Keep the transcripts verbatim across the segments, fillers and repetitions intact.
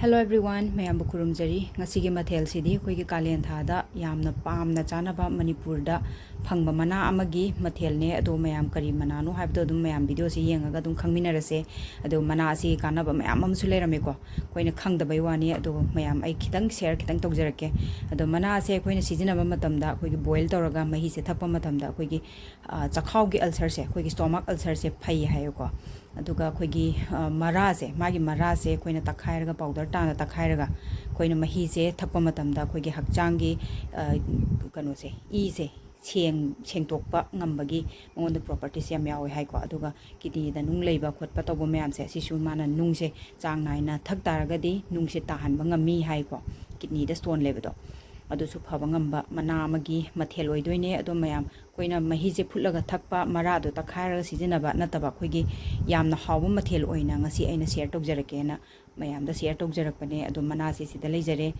Hello everyone, ꯃꯌꯥꯝꯕꯨ ꯈꯨꯔꯨꯝꯖꯔꯤ꯫ ꯉꯁꯤꯒꯤ ꯃꯊꯦꯜꯁꯤꯗꯤ ꯑꯩꯈꯣꯏꯒꯤ ꯀꯥꯂꯦꯟ ꯊꯥꯗ ꯌꯥꯝꯅ ꯄꯥꯝꯅ ꯆꯥꯅꯕ ꯃꯅꯤꯄꯨꯔꯗ ꯐꯪꯕ ꯃꯅꯥ ꯑꯃꯒꯤ ꯃꯊꯦꯜꯅꯦ꯫ ꯑꯗꯣ ꯃꯌꯥꯝ ꯀꯔꯤ ꯃꯅꯥꯅꯣ ꯍꯥꯏꯕꯗꯣ ꯑꯗꯨꯝ ꯃꯌꯥꯝ videoꯁꯤ ꯌꯦꯡꯉꯒ ꯑꯗꯨꯝ ꯈꯪꯃꯤꯟꯅꯔꯁꯦ꯫ ꯑꯗꯣ ꯃꯅꯥ ꯑꯁꯤꯒꯤ ꯀꯥꯟꯅꯕ ꯃꯌꯥꯝ ꯑꯃꯁꯨ ꯂꯩꯔꯝꯃꯦꯀꯣ, ꯑꯩꯈꯣꯏꯅ ꯈꯪꯗꯕꯩ ꯋꯥꯅꯤ꯫ ꯑꯗꯣ ꯃꯌꯥꯝ ꯑꯩ ꯈꯤꯇꯪ share ꯈꯤꯇꯪ ꯇꯧꯖꯔꯛꯀꯦ꯫ ꯑꯗꯣ ꯃꯅꯥ ꯑꯁꯦ ꯑꯩꯈꯣꯏꯅ ꯁꯤꯖꯤꯟꯅꯕ ꯃꯇꯝꯗ ꯑꯩꯈꯣꯏꯒꯤ boil ꯇꯧꯔꯒ ꯃꯍꯤꯁꯦ ꯊꯛꯄ ꯃꯇꯝꯗ ꯑꯩꯈꯣꯏꯒꯤ, ꯑ, ꯆꯈꯥꯎꯒꯤ ulcerꯁꯦ, ꯑꯩꯈꯣꯏꯒꯤ stomach ulcerꯁꯦ ꯐꯩ ꯍꯥꯏꯌꯦꯀꯣ꯫ ꯑꯗꯨꯒ ꯑꯩꯈꯣꯏꯒꯤ, ꯑ, ꯃꯔꯥꯁꯦ, ꯃꯥꯒꯤ ꯃꯔꯥꯁꯦ ꯑꯩꯈꯣꯏꯅ ꯇꯛꯈꯥꯏꯔꯒ, powder ꯇꯥꯅ ꯇꯛꯈꯥꯏꯔꯒ ꯑꯩꯈꯣꯏꯅ ꯃꯍꯤꯁꯦ ꯊꯛꯄ ꯃꯇꯝꯗ ꯑꯩꯈꯣꯏꯒꯤ ꯍꯛꯆꯥꯡꯒꯤ, ꯑ, ꯀꯩꯅꯣꯁꯦ, ꯏꯁꯦ ꯁꯦꯡ-, ꯁꯦꯡꯗꯣꯛꯄ ꯉꯝꯕꯒꯤ ꯃꯉꯣꯟꯗ properties ꯌꯥꯝ ꯌꯥꯎꯋꯦ ꯍꯥꯏꯀꯣ꯫ ꯑꯗꯨꯒ kidneyꯗ ꯅꯨꯡ ꯂꯩꯕ ꯈꯣꯠꯄ ꯇꯧꯕ ꯃꯌꯥꯝꯁꯦ, ꯁꯤꯁꯨ ꯃꯥꯅ ꯅꯨꯡꯁꯦ ꯆꯥꯡ ꯅꯥꯏꯅ ꯊꯛ ꯇꯥꯔꯒꯗꯤ ꯅꯨꯡꯁꯦ ꯇꯥꯍꯟꯕ ꯉꯝꯃꯤ ꯍꯥꯏꯀꯣ꯫ Kidneyꯗ stone ꯂꯩꯕꯗꯣ ꯑꯗꯨꯁꯨ ꯐꯕ ꯉꯝꯕ ꯃꯅꯥ ꯑꯃꯒꯤ ꯃꯊꯦꯜ ꯑꯣꯏꯗꯣꯏꯅꯦ꯫ ꯑꯗꯣ ꯃꯌꯥꯝ ꯑꯩꯈꯣꯏꯅ ꯃꯍꯤꯁꯦ ꯐꯨꯠꯂꯒ ꯊꯛꯄ, ꯃꯔꯥꯗꯣ ꯇꯛꯈꯥꯏꯔꯒ ꯁꯤꯖꯤꯟꯅꯕ ꯅꯠꯇꯕ, ꯑꯩꯈꯣꯏꯒꯤ ꯌꯥꯝꯅ ꯍꯥꯎꯕ ꯃꯊꯦꯜ ꯑꯣꯏꯅ ꯉꯁꯤ ꯑꯩꯅ share ꯇꯧꯖꯔꯛꯀꯦꯅ ꯃꯌꯥꯝꯗ share ꯇꯧꯖꯔꯛꯄꯅꯦ꯫ ꯑꯗꯣ ꯃꯅꯥꯁꯦ ꯁꯤꯗ ꯂꯩꯖꯔꯦ꯫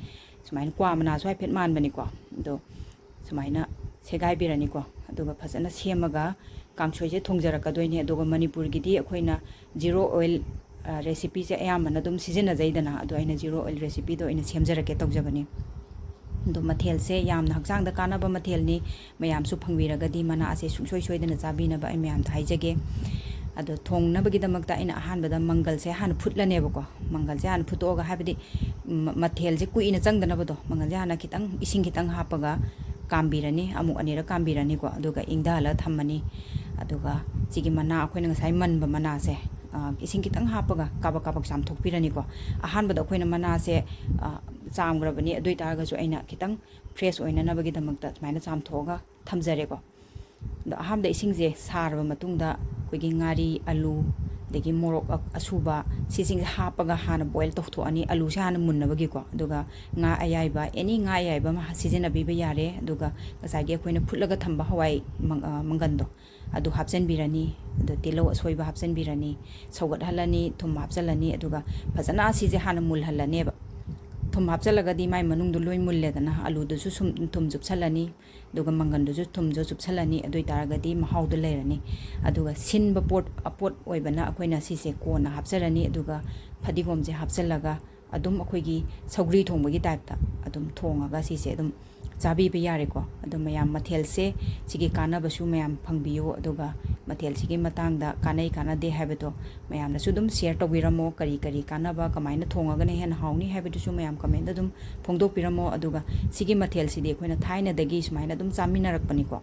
ꯁꯨꯃꯥꯏꯅ ꯀ꯭ꯋꯥ ꯃꯅꯥꯁꯨ ꯍꯥꯏꯐꯦꯠ ꯃꯥꯟꯕꯅꯤꯀꯣ꯫ ꯑꯗꯣ ꯁꯨꯃꯥꯏꯅ ꯁꯦꯒꯥꯏꯕꯤꯔꯅꯤꯀꯣ꯫ ꯑꯗꯨꯒ ꯐꯖꯅ ꯁꯦꯝꯃꯒ ꯀꯥꯡꯁꯣꯏꯁꯦ ꯊꯣꯡꯖꯔꯛꯀꯗꯣꯏꯅꯦ꯫ ꯑꯗꯨꯒ ꯃꯅꯤꯄꯨꯔꯒꯤꯗꯤ ꯑꯩꯈꯣꯏꯅ zero oil, ꯑ, recipeꯁꯦ ꯑꯌꯥꯝꯕꯅ ꯑꯗꯨꯝ ꯁꯤꯖꯤꯟꯅꯖꯩꯗꯅ꯫ ꯑꯗꯣ ꯑꯩꯅ zero oil recipeꯗꯣ ꯑꯣꯏꯅ ꯁꯦꯝꯖꯔꯛꯀꯦ ꯇꯧꯖꯕꯅꯤ꯫ ꯑꯗꯣ ꯃꯊꯦꯜꯁꯦ ꯌꯥꯝꯅ ꯍꯛꯆꯥꯡꯗ ꯀꯥꯟꯅꯕ ꯃꯊꯦꯜꯅꯤ꯫ ꯃꯌꯥꯝꯁꯨ ꯐꯪꯕꯤꯔꯒꯗꯤ ꯃꯅꯥ ꯑꯁꯦ ꯁꯨꯡꯁꯣꯏ ꯁꯣꯏꯗꯅ ꯆꯥꯕꯤꯅꯕ ꯑꯩ ꯃꯌꯥꯝꯗ ꯍꯥꯏꯖꯒꯦ꯫ ꯑꯗꯣ ꯊꯣꯡꯅꯕꯒꯤꯗꯃꯛꯇ ꯑꯩꯅ ꯑꯍꯥꯟꯕꯗ ꯃꯪꯒꯜꯁꯦ ꯍꯥꯟꯅ ꯐꯨꯠꯂꯅꯦꯕꯀꯣ꯫ ꯃꯪꯒꯜꯁꯦ ꯍꯥꯟꯅ ꯐꯨꯠꯇꯣꯛꯑꯒ, ꯍꯥꯏꯕꯗꯤ ꯃ-, ꯃꯊꯦꯜꯁꯦ ꯀꯨꯏꯅ ꯆꯪꯗꯅꯕꯗꯣ, ꯃꯪꯒꯜꯁꯦ ꯍꯥꯟꯅ ꯈꯤꯇꯪ, ꯏꯁꯤꯡ ꯈꯤꯇꯪ ꯍꯥꯞꯄꯒ ꯀꯥꯝꯕꯤꯔꯅꯤ, ꯑꯃꯨꯛ ꯑꯅꯤꯔꯛ ꯀꯥꯝꯕꯤꯔꯅꯤꯀꯣ꯫ ꯑꯗꯨꯒ ꯏꯪꯊꯍꯜꯂꯒ ꯊꯝꯃꯅꯤ꯫ ꯑꯗꯨꯒ ꯁꯤꯒꯤ ꯃꯅꯥ, ꯑꯩꯈꯣꯏꯅ ꯉꯁꯥꯏ ꯃꯟꯕ ꯃꯅꯥꯁꯦ, ꯑ, ꯏꯁꯤꯡ ꯈꯤꯇꯪ ꯍꯥꯞꯄꯒ ꯀꯥꯕꯛ ꯀꯥꯕꯛ ꯆꯥꯝꯊꯣꯛꯄꯤꯔꯅꯤꯀꯣ꯫ ꯑꯍꯥꯟꯕꯗ ꯑꯩꯈꯣꯏꯅ ꯃꯅꯥꯁꯦ, ꯑ, ꯆꯥꯝꯈ꯭ꯔꯕꯅꯤ, ꯑꯗꯨ ꯑꯣꯏꯇꯥꯔꯒꯁꯨ ꯑꯩꯅ ꯈꯤꯇꯪ fresh ꯑꯣꯏꯅꯅꯕꯒꯤꯗꯃꯛꯇ ꯁꯨꯃꯥꯏꯅ ꯆꯥꯝꯊꯣꯛꯑꯒ ꯊꯝꯖꯔꯦꯀꯣ꯫ ꯑꯗꯣ ꯑꯍꯥꯟꯕꯗ ꯏꯁꯤꯡꯁꯦ ꯁꯥꯔꯕ ꯃꯇꯨꯡꯗ ꯑꯩꯈꯣꯏꯒꯤ ꯉꯥꯔꯤ, ꯑꯂꯨ, ꯑꯗꯒꯤ ꯃꯣꯔꯣꯛ ꯑ-, ꯑꯁꯨꯕ, ꯁꯤꯁꯤꯡꯁꯦ ꯍꯥꯞꯄꯒ ꯍꯥꯟꯅ boil ꯇꯧꯊꯣꯛꯑꯅꯤ, ꯑꯂꯨꯁꯦ ꯍꯥꯟꯅ ꯃꯨꯟꯅꯕꯒꯤꯀꯣ꯫ ꯑꯗꯨꯒ ꯉꯥ ꯑꯌꯥꯏꯕ, any ꯉꯥ ꯑꯌꯥꯏꯕ ꯑꯃ ꯁꯤꯖꯤꯟꯅꯕꯤꯕ ꯌꯥꯔꯦ꯫ ꯑꯗꯨꯒ ꯉꯁꯥꯏꯒꯤ ꯑꯩꯈꯣꯏꯅ ꯐꯨꯠꯂꯒ ꯊꯝꯕ ꯍꯋꯥꯏ ꯃꯪ-, ꯑ, ꯃꯪꯒꯟꯗꯣ, ꯑꯗꯨ ꯍꯥꯞꯆꯤꯟꯕꯤꯔꯅꯤ꯫ ꯑꯗꯣ ꯇꯤꯜꯍꯧ ꯑꯁꯣꯏꯕ ꯍꯥꯞꯆꯤꯟꯕꯤꯔꯅꯤ, ꯁꯧꯒꯠꯍꯜꯂꯅꯤ, ꯊꯨꯝ ꯍꯥꯞꯆꯤꯜꯂꯅꯤ꯫ ꯑꯗꯨꯒ ꯐꯖꯅ ꯑꯁꯤꯁꯦ ꯍꯥꯟꯅ ꯃꯨꯜꯍꯜꯂꯅꯦꯕ꯫ ꯊꯨꯝ ꯍꯥꯞꯆꯤꯜꯂꯒꯗꯤ ꯃꯥꯏ ꯃꯅꯨꯡꯗꯣ ꯂꯣꯏ ꯃꯨꯜꯂꯦꯗꯅ, ꯑꯂꯨꯗꯨꯁꯨ ꯁꯨꯝ ꯊꯨꯝ ꯆꯨꯞꯁꯜꯂꯅꯤ꯫ ꯑꯗꯨꯒ ꯃꯪꯒꯟꯗꯨꯁꯨ ꯊꯨꯝꯁꯨ ꯆꯨꯞꯁꯜꯂꯅꯤ꯫ ꯑꯗꯨ ꯑꯣꯏꯇꯥꯔꯒꯗꯤ ꯃꯍꯥꯎꯗꯣ ꯂꯩꯔꯅꯤ꯫ ꯑꯗꯨꯒ ꯁꯤꯟꯕ ꯄꯣꯠ, ꯑꯄꯣꯠ ꯑꯣꯏꯕꯅ ꯑꯩꯈꯣꯏꯅ ꯁꯤꯁꯦ ꯀꯣꯟꯅ ꯍꯥꯞꯆꯔꯅꯤ꯫ ꯑꯗꯨꯒ ꯐꯗꯤꯒꯣꯝꯁꯦ ꯍꯥꯞꯆꯤꯜꯂꯒ ꯑꯗꯨꯝ ꯑꯩꯈꯣꯏꯒꯤ ꯁꯧꯒ꯭ꯔꯤ ꯊꯣꯡꯕꯒꯤ ꯇꯥꯏꯞꯇ ꯑꯗꯨꯝ ꯊꯣꯡꯉꯒ ꯁꯤꯁꯦ ꯑꯗꯨꯝ ꯆꯥꯕꯤꯕ ꯌꯥꯔꯦꯀꯣ꯫ ꯑꯗꯣ ꯃꯌꯥꯝ ꯃꯊꯦꯜꯁꯦ ꯁꯤꯒꯤ ꯀꯥꯟꯅꯕꯁꯨ ꯃꯌꯥꯝ ꯐꯪꯕꯤꯌꯨ, ꯑꯗꯨꯒ ꯃꯊꯦꯜꯁꯤꯒꯤ ꯃꯇꯥꯡꯗ ꯀꯥꯟꯅꯩ ꯀꯥꯟꯅꯗꯦ ꯍꯥꯏꯕꯗꯣ ꯃꯌꯥꯝꯅꯁꯨ ꯑꯗꯨꯝ ꯁꯤꯌꯔ ꯇꯧꯕꯤꯔꯝꯃꯣ꯫ ꯀꯔꯤ ꯀꯔꯤ ꯀꯥꯟꯅꯕ, ꯀꯃꯥꯏꯅ ꯊꯣꯡꯉꯒꯅ ꯍꯦꯟꯅ ꯍꯥꯎꯅꯤ ꯍꯥꯏꯕꯗꯨꯁꯨ ꯃꯌꯥꯝ ꯀꯃꯦꯟꯗ ꯑꯗꯨꯝ ꯐꯣꯡꯗꯣꯛꯄꯤꯔꯝꯃꯣ꯫ ꯑꯗꯨꯒ ꯁꯤꯒꯤ ꯃꯊꯦꯜꯁꯤꯗꯤ ꯑꯩꯈꯣꯏꯅ ꯊꯥꯏꯅꯗꯒꯤ ꯁꯨꯃꯥꯏꯅ ꯑꯗꯨꯝ ꯆꯥꯃꯤꯟꯅꯔꯛꯄꯅꯤꯀꯣ꯫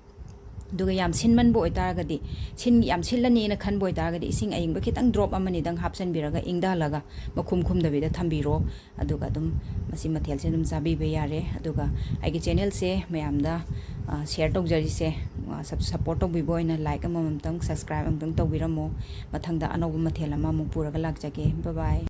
ꯑꯗꯨꯒ ꯌꯥꯝ ꯁꯤꯟꯃꯟꯕ ꯑꯣꯏꯇꯥꯔꯒꯗꯤ, ꯁꯤꯟ-, ꯌꯥꯝ ꯁꯤꯜꯂꯅꯤꯅ ꯈꯟꯕ ꯑꯣꯏꯇꯥꯔꯒꯗꯤ ꯏꯁꯤꯡ ꯑꯏꯪꯕ ꯈꯤꯇꯪ ꯗ꯭ꯔꯣꯞ ꯑꯃꯅꯤꯗꯪ ꯍꯥꯞꯆꯤꯟꯕꯤꯔꯒ ꯏꯪꯊꯍꯜꯂꯒ ꯃꯈꯨꯝ ꯈꯨꯝꯗꯕꯤꯗ ꯊꯝꯕꯤꯔꯣ꯫ ꯑꯗꯨꯒ ꯑꯗꯨꯝ ꯃꯁꯤ ꯃꯊꯦꯜꯁꯦ ꯑꯗꯨꯝ ꯆꯥꯕꯤꯕ ꯌꯥꯔꯦ꯫ ꯑꯗꯨꯒ ꯑꯩꯒꯤ ꯆꯦꯅꯦꯜꯁꯦ ꯃꯌꯥꯝꯗ ꯁꯤꯌꯔ ꯇꯧꯖꯔꯤꯁꯦ, ꯁꯞꯄꯣꯔꯠ ꯇꯧꯕꯤꯕ ꯑꯣꯏꯅ ꯂꯥꯏꯛ ꯑꯃꯃꯝꯇꯪ, ꯁꯕꯁꯀ꯭ꯔꯥꯏꯕ ꯑꯃꯇꯪ ꯇꯧꯕꯤꯔꯝꯃꯣ꯫ ꯃꯊꯪꯗ ꯑꯅꯧꯕ ꯃꯊꯦꯜ ꯑꯃ ꯑꯃꯨꯛ ꯄꯨꯔꯒ ꯂꯥꯛꯆꯒꯦ꯫ ꯕꯥꯏ ꯕꯥꯏ꯫